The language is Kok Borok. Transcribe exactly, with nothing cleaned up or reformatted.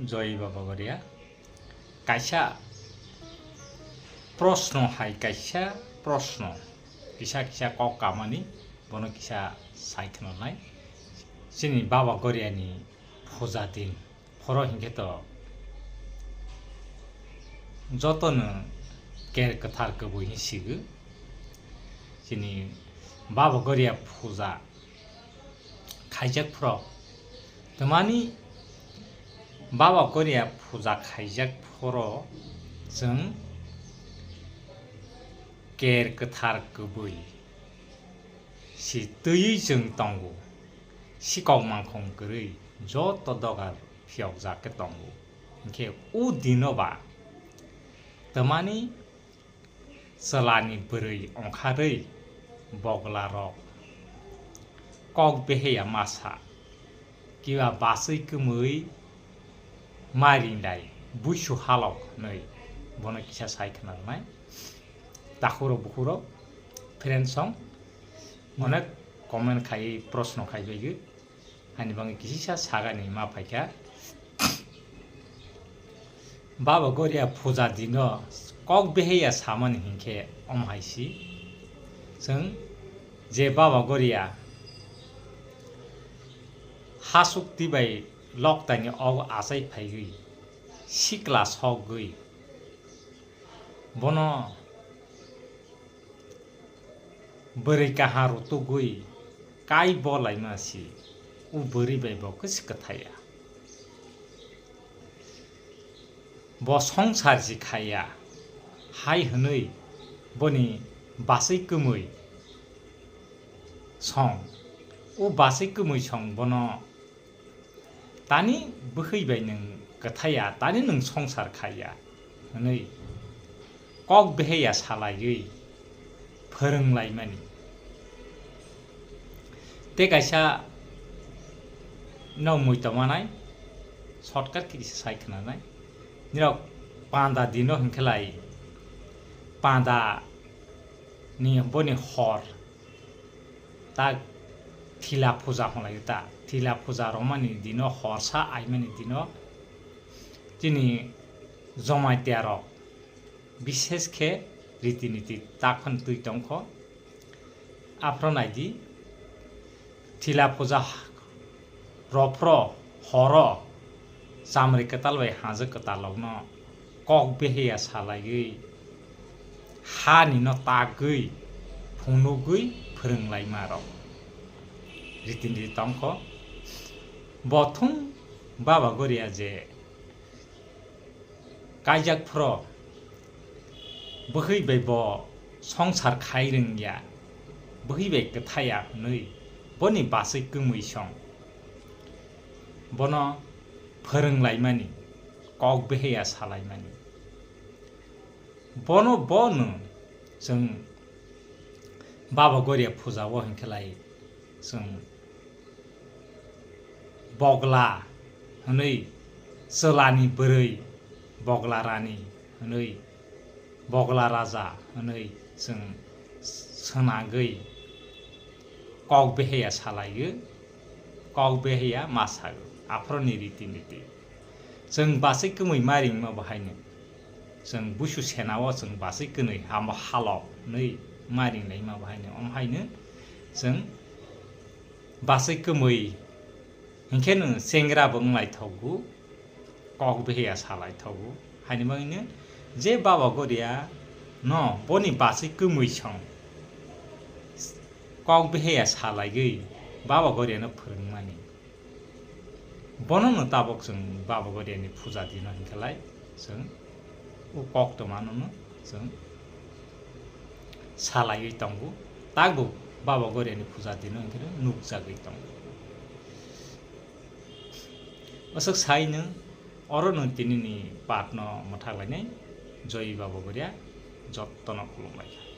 Joy Baba Goria. Kaisa proshno hai kaisa proshno. Kisa kisa kok kamani bono kisa sai khwnanai. Chini Baba Goria ni puja din. Phoro hinkhe to jotono ker kwthar kwbwi hin sigo. Chini Baba Goria puja khaijak phoro. Tamani Baba Goria puja khaijak phoro chwng ker kwthar kwbwi si twiwi chwng tongo. Sikok mangkhong kwrwi joto dogar phiyokjak khe tongo. Hinkhe o dino ba tamani chwlani bwrwi ongkharwi boglarok kok beheya masa kiba bachwi kwmwi marinai buisu halok hwnwi bono kisa sai khwnarwnai. Takhurok bukhurok friends song onek comment khai proshno khai bagwi. Ani bagwi kisisa sagani ma phaikha. Baba Goria puja dino kok beheya samani hinkhe omo hai si. Chwng je Baba Goria hasukti bai loktaini ogo achai phaigwi sikla sogwi bono bwrwi kaha rutugwi kai bo laima si, o bwrwi bai bo kwswk kwthaiya. Bo songsar si khaiya hai hwnwi boni bachwi kwmwi song. O bachwi kwmwi song bono Tani bwkhwi bai nwng kwthaiya, tani nwng songsar khaiya hwnwi kok beheya salaiwi phwrwnglaimani. Tei kaisa no mui tongmanai, shortcut khe kisa sai khwnanai. Nirok panda dino hinkhe lai panda ni boni hor ta thila puja hwnlaio ta. Thila puja romani dino horsa aimani dino chini Jamatia rok bishesh khe riti niti takhon twi tongkho. Aphro naidi thila puja rophro horo chamri kwtal bai hajwk kwtalrokno kok beheya salaiwi hani no tagwi phunugwi phwrwnglaima rok riti niti tongkho. Bo thung Baba Goria je kaijak phro bwkhwi bai bo songsar khai rwngya, bwkhwi bai kwthaiya hwnwi boni bachwi kwmwi song bono phwrwnglaimani, kok beheya salaimani. Bono bono chwng Baba Goria puja o hinkhe lai chwng bogla hwnwi chwlani bwrwi bogla rani hwnwi bogla raja hwnwi chwng swnagwi kok beheya salaiwi kok beheya ma sago aphoroni riti niti. Chwng bachwi kwmwi ma ringma bo haino. Chwng busu senao chwng bachwi kwnwi hamo halok hwnwi ma ringlaima bo haino. Omo haino chwng bachwi kwmwi hinkhe nwng chengra bo wnglaithogo, kok beheya salaithogo. Haini bagwino je Baba Goria no boni bachwi kwmwi song kok beheya salaiwi Baba Goria no phwrwngmani. Bono no tabok chwng Baba Goria ni puja dino hinkhe lai chwng o kok tongmano no chwng salaiwi tongo. Takbo Baba Goria ni puja dino hinkhe no nukjagwi tongo. Aswk sai nwng oro nwng tini ni part no mwthak lainai. Joi Baba Goria, jotto no khulumlai kha.